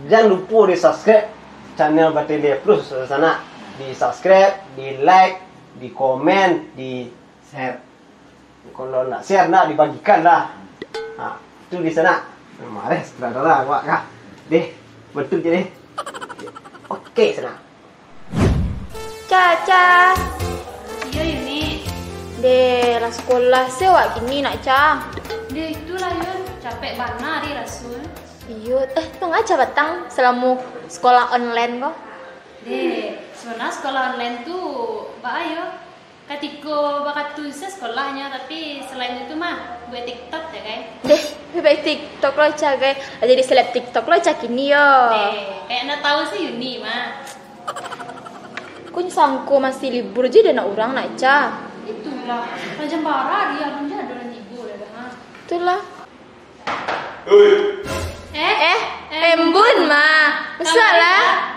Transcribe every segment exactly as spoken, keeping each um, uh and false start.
Jan lupo di subscribe channel Batele Plus, sanak. Di subscribe, di like, di komen, di share. Kalau nak share, nak dibagikan lah. Ha, tu di sana. Marah sutradara awak kah? Deh, betul je deh. Oke, sana. Ca, Ca. Iyo, Yuni. Deh, lah sekolah se wak kini nak, Ca. Deh, itulah, Yun. Capek bana ari rasul. Iyo, eh, tu ngaca batang selamo sekolah online ko. Deh, sebenarnya sekolah online tu baa yo. Katiko bakatu se sekolahnyo, tapi selain itu mah buek TikTok je, kai. Deh, buek TikTok lo, Ca, kai. Jadi seleb TikTok lo, Ca, kini yo. Deh, kayak ndak tahu sih Yuni mah. Kun sangko masih libur je deh nak urang nak, Ca. Itulah, macam bara dia pun dia ada orang libur dah, ha. Itulah. Eh, eh, embun mah. Masuaklah.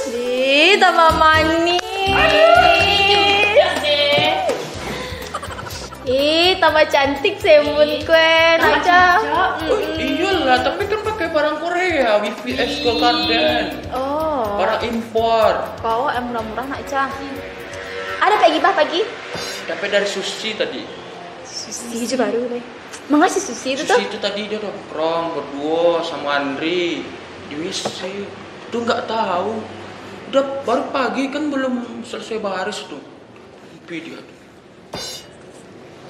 Ih, tambah manih. Ih, tambah cantik sembun kue, Naca. Oh, iyolah, tapi kan pakai barang Korea, V V S School Garden. Oh. Barang impor. Kau yang murah-murah, Naca. Ada pagi bah pagi? Dapat dari Susi tadi. Susi je baru deh. Manga si Susi tu tu? Susi tu tadi dia nongkrong berdua sama Andri di W C. Tu nggak tahu. Udah baru pagi kan belum selesai baris tu. Mimpi dia tu.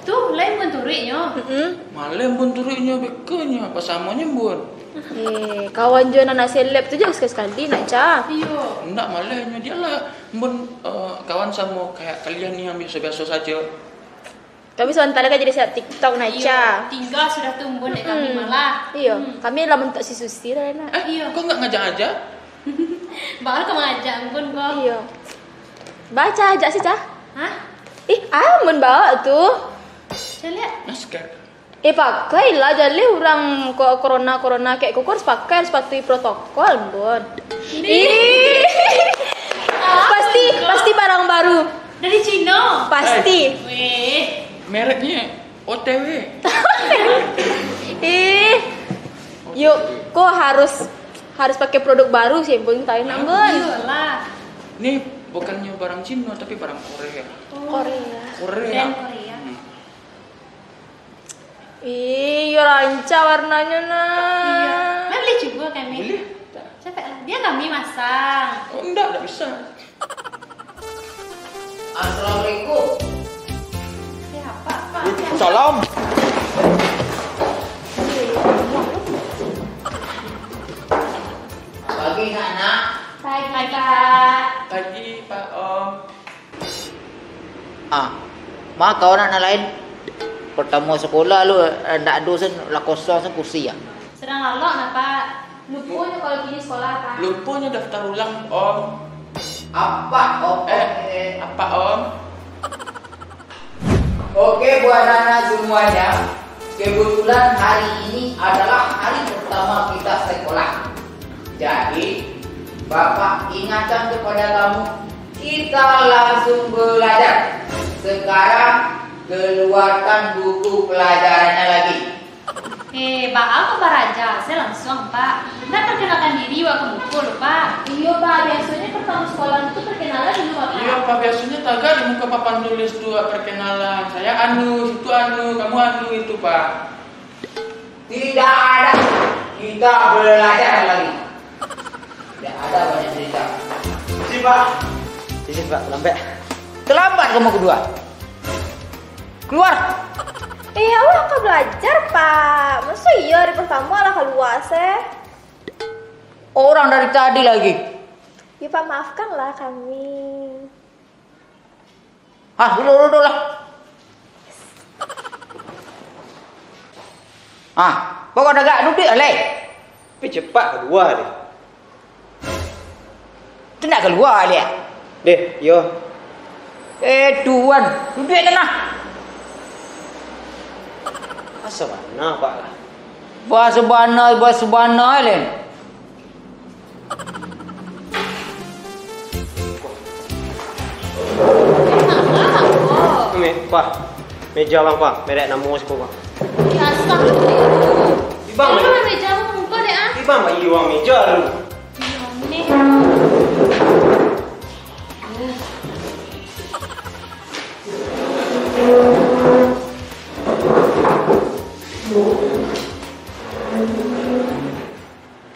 Tu, lain embun turuiknyo. Mm-mm. Malah embun turuiknyo bekonyo, apa samonyo embun? Eh, kawan jo anak seleb tu je sekali-sekali nak, Ca. Iyo. Ndak, malahnyo dia lah embun, eh, kawan samo kayak kalian ni yang biasa-biasa saja. Kami sementara kan jadi seleb TikTok, Naca. Iyo, tingga sudah tu embun dek kami malah. Iyo, kami lah mentok si Susi lah, nak. Eh, iyo. Kau nggak ngajak-ngajak? Baru kau mengajak embun kau. Iyo. Baca ajak sih, Ca. Hah? Ih, amun bawa tu. Saya lihat. Masker. Eh, pakailah, jaleh urang ko-, corona-corona kayak koko harus pakai, harus patuhi protokol, embun. Ih. Ih. Pasti, pasti barang baru. Dari Cina. Pasti. Eh. Weh. Mereknya O T W. Ih. Yuk, kok harus, harus pakai produk baru sih, embun, tahu nak, embun. Iyalah. Ini bukannya barang Cina, tapi barang Korea. Oh. Korea. Korea. Brand Korea. Hmm. Ih, yo rancak warnanya, nah. Iya. Boleh cuba kami? Boleh. Capek lah. Biar kami masang. Oh, enggak, enggak bisa. Assalamualaikum. Siapa, Pak? Waalaikumsalam. Pagi, nak-nak. Pagi, Pak. Pagi, Pak Om. Ah, ma kawan anak lain? Pertama sekolah lu, eh, ndak ado sen, lah kosong sen kursi ya. Sedang lalok nah, Pak. Luponyo kalau kini sekolah, Pak. Luponyo daftar ulang, Om. Apa, Om? Eh, apa, Om? Oke, buat anak-anak semuanya, kebetulan hari ini adalah hari pertama kita sekolah. Jadi, Bapak ingatkan kepada kamu, kita langsung belajar. Sekarang, keluarkan buku pelajarannya lagi. Eh, baa kok baraja se langsuang, Pak? Ndak perkenalkan diri wak ka muko lo, Pak? Iyo, Pak. Biasonyo pertama sekolah tu perkenalan dulu, Pak. Iyo, Pak. Biasonyo tagak di muko papan tulis tu, wak, perkenalan. Saya Anu, situ Anu, kamu Anu, itu, Pak. Tidak ada. Kita belajar lagi. Tidak ada banyak cerita. Sip, Pak. Sip, Pak. Lambat. Terlambat kamu kedua. Keluar! Eh, awak ka balajar, Pak. Masa iyo hari pertama lah kalua se? Orang dari tadi lagi. Ya, Pak, maafkanlah kami. Ah, duduk, duduk lah. Ah, pokok tagak duduk lah, leh. Tapi cepat kalua deh. Tu nak kalua, liak. Deh, yo. Eh, tuan, duduak tanah. Asa bana, Pak lah. Bahasa bana, bahasa bana, Len. Pak, meja bang, Pak. Merek namo siko, Pak. Ya, astagfirullah. Ibang, Pak. Meja bang, muka dek, ah. Ibang, Pak. Iyo, bang, meja tu. Iyo, ni.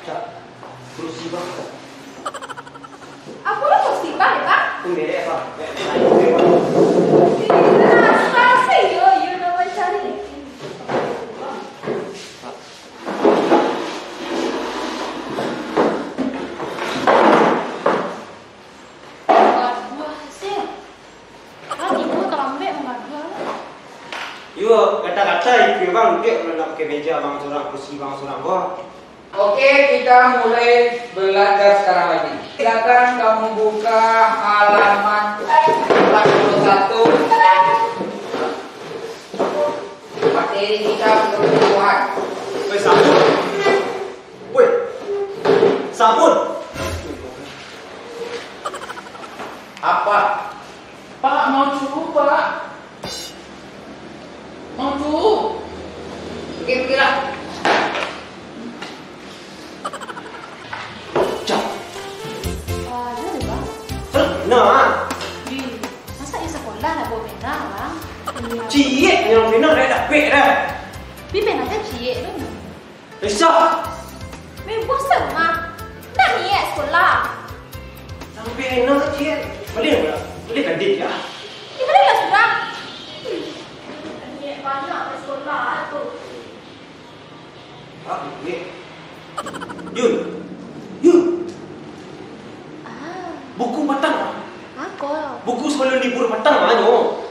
Cak, kurusi bang. Apo lah kurusi bang, bang? Kumbere, bang. Iya, sekarang sih, yo, yo, nak mencari. Gaduah se. Lah, tibo talambek manggaduah lah. Iyo, kata-kata itu bang, dek kalau nak pakai meja bang surang, kursi bang surang, wah. Oke, kita mulai belajar sekarang lagi. Silakan kamu buka halaman empat puluh satu. Materi kita pertumbuhan. Weh, sabun. Weh, sabun. Apa? Pak, mau cubo, Pak. Mau cubo. Oke, pergilah. Cak. Wah, iya deh, Bang. Terus, nah. Di, masa di sekolah nak bawa pena, Bang? Ciek, yang pena dah dapek dah. Bi pena teh ciek tu. Aisyah! Weh, bosan mah. Ndak niaik sekolah. Sampai nak ciek. Boleh tak? Boleh kan, Din, ya? Ya, boleh lah, sudah. Ndak niaik banyak ke sekolah tu. Ah, duit. Yun. Yun. Ah. Buku patang. Apa? Buku sabalun libur patang, ah, nyo.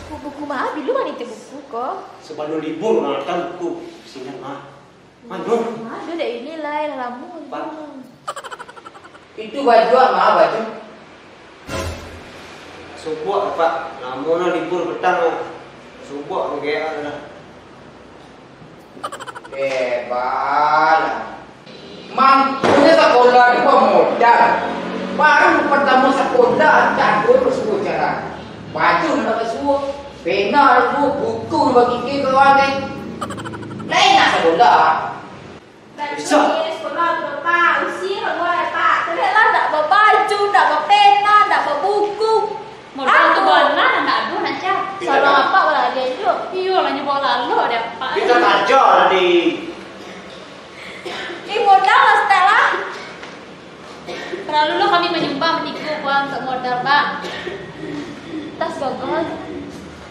Buku, buku mah, bilo mah nitih buku ko? Sabalun libur, nah, kan buku. Singan, mah. Mano? Mano dek ini lai, lah lamo. Pak. Itu baju apa, baju? Subuak, Pak. Lamo nah libur petang, Pak. Subuak, Pak, kayak lah. Eh, balah. Mangkonyo sakolah ni pamodal. Baru partamo sakolah, tak ado basuo jalan. Baju nak basuo. Pena tu, buku bagi ke kawan ni. Lain nak sakolah. Bisa. Sekolah tu, Pak. Usia kaluar, Pak. Caliak lah, ndak babaju, ndak bapena, ndak babuku. Modal tu bana, ndak ado nak cak. Salah apak lah dia tu. Iyo lah, nyo bawa lalok dek apak. Kita taja tadi. Ni modal lah, Stella. Terlalu lo kami manyumbang batigo, Bang, untuak modal, Bang. Tas gagah.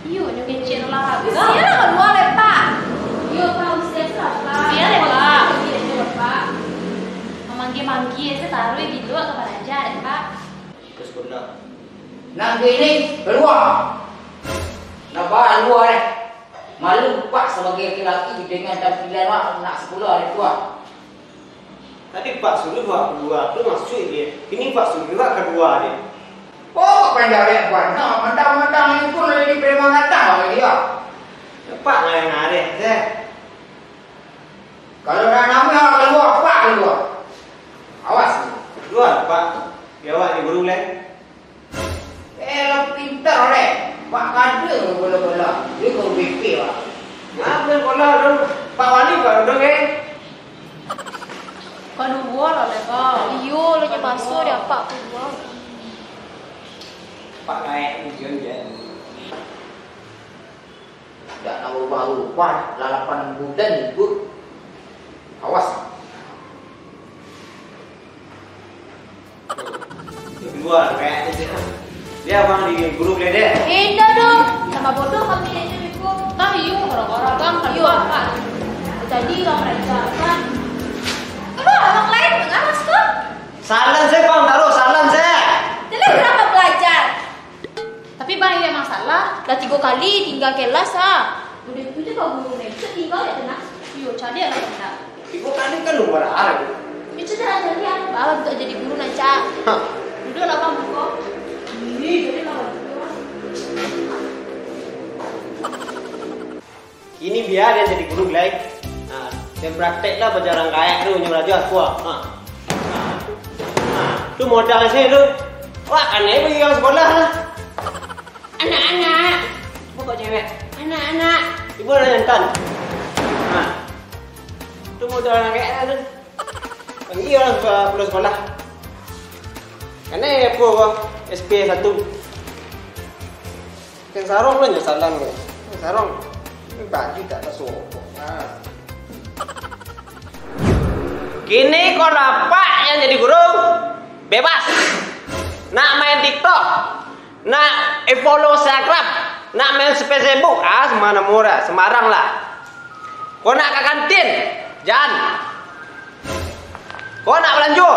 Iyo, nyo kecek lah, Bang. Usia lah kalua, Pak. Iyo, Pak, usia tu lah, Pak. Usia lah, Pak. Usia tu lah, Pak. Mamanggia-manggia se taruih di lua ka baraja dek, Pak. Ka sakolah. Nak kini, kalua. Nak kalua, eh. Malu, Pak, sabagai laki-laki dengan tampilan awak nak sakolah dek, Pak. Tadi Pak suruah dua puluh dua tu masuak dia. Kini Pak suruah dua puluh dua dia. Oh, panjawek bana, mandang-mandang itu lah jadi preman gatang lah dia. Pak ngareh-ngareh je. Kalau nak nambah, kalua, Pak kalua. Awas. Kalua, Pak. Biar awak di guru lain. Eh, lah pintar, leh. Pak kada bola-bola. Dia guru B P, Pak. Apa bola tu? Pak wali, Pak duduk, eh. Kaduo lah, leh, Pak. Iyo, lah, nyo paso dia, Pak, kaduo. Pak naik ujian dia. Dak nak barubah-rubah, lah lapan bulan libur. Awas. Kalua, kayak tu. Dia abang di guru geledek. Eh, indak doh. Tambah bodoh kami ni, Assalamualaikum. Tahu, iyo, gara-gara abang, kalua, Pak. Jadi, urang belajar, kan? Kalua, urang lain mangawas tu. Salan se, Bang, taruh salan se. Jelas urang belajar. Tapi Bang, indak masalah. Lah tigo kali tingga kelas, ah. Udah itu je kau guru ni. Bisa tinggal ya, tenang. Iyo, caliak lah, tenang. Tigo kali kan luar arah. Itu cara caliak, Bang, untuk jadi guru, nah, Cak. Hah. Duduklah, Bang, muka. Ini, jadi lah, Bang. Kini bia den jadi guru, Glai. Nah, den prakteklah bajalan kayak tu, nyo balajar, kuah. Ha. Ha. Ha. Tu modal se tu. Wah, aneh bagi urang sakolah lah. Anak-anak, Anak-anak. Ibu lah jantan. Nah. Tu modal anak kayak tu. Panggil orang sekolah, pulang sekolah. Karena apa kau? S P satu. Kan sarong lah nyo salam kau. Sarong. Ini baju tak ada sokok. Nah. Kini kau dapat yang jadi guru, bebas. Nak main TikTok, nak follow Instagram, nak main Facebook, ah, semana murah, sembarang lah. Kau nak ka kantin, jan. Kau nak balanjo,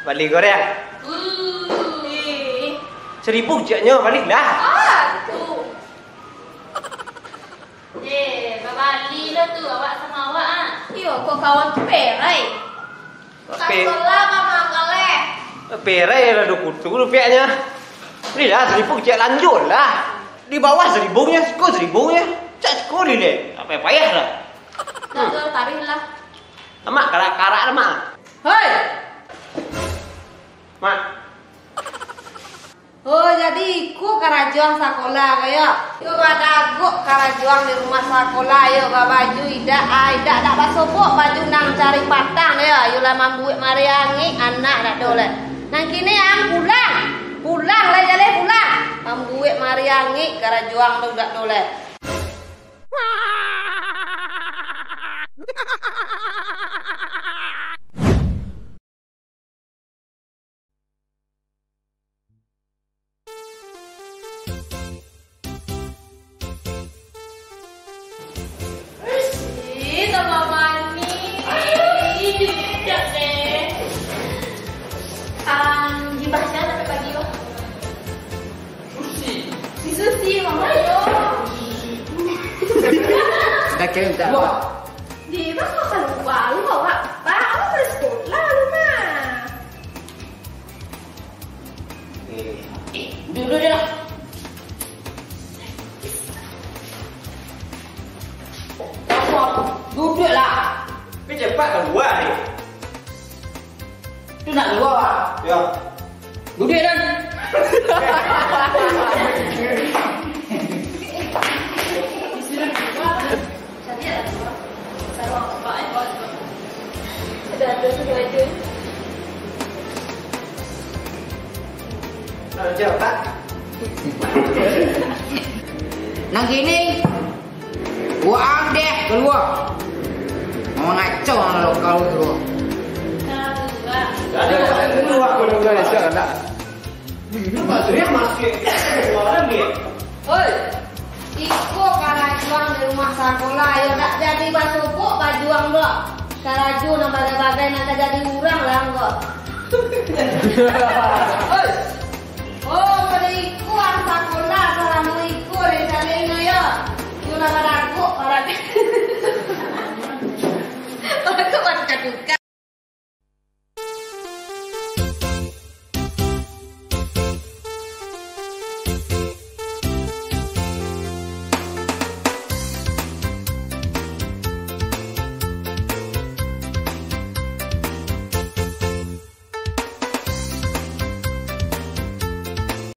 bali goreng. Ui. Seribu jaknyo, balilah. Ah, tu. Eh, babali lah tu awak sama awak, ah. Iyo, kok kawan tu perai. Pe- Sakolah mamakaleh. Perai lah duo kutu rupiahnyo. Balilah seribu, cak lanjut lah. Di bawah seribunyo, siko seribunyo. Cak siko lilek. Tak payah-payah lah. Nak jual tarih lah. Amak, karak-karak lah, Mak. Hoi! Mak. Oh, jadi iko karajoan sakolah ko yo? Yo, badagok karajoan di rumah sakolah yo, babaju idak, ah, idak, dak basobok baju nan cari patang yo, yo lah mambuek mariangik anak dak do lai. Nan kini ang pulang, pulang lai jaleh pulang, mambuek mariangik karajoan tu dak do lai. Ih, tambah manis. Ih, cakep deh. Ah, gibah siapa sampai pagi, oh? Susi. Si Susi, mama yo. Dah kira minta. Wah. Di rumah makan lupa, lu bawa apa? Lu beli sekolah, lu mah. Eh, eh, duduk dulu je lah. Duduk lah. Tapi cepat keluar ni. Tu nak keluar, Pak. Ya. Duduk, Dan. Nang kini, waang deh kalua. Mangacau nang lokal tu. Dah, dah, dah, dah, dah, dah. Oi, iko karajoan di rumah sakolah, yo dak jadi basokok bajuang doh. Karajo nan bagai-bagai nan ka jadi urang lah angko.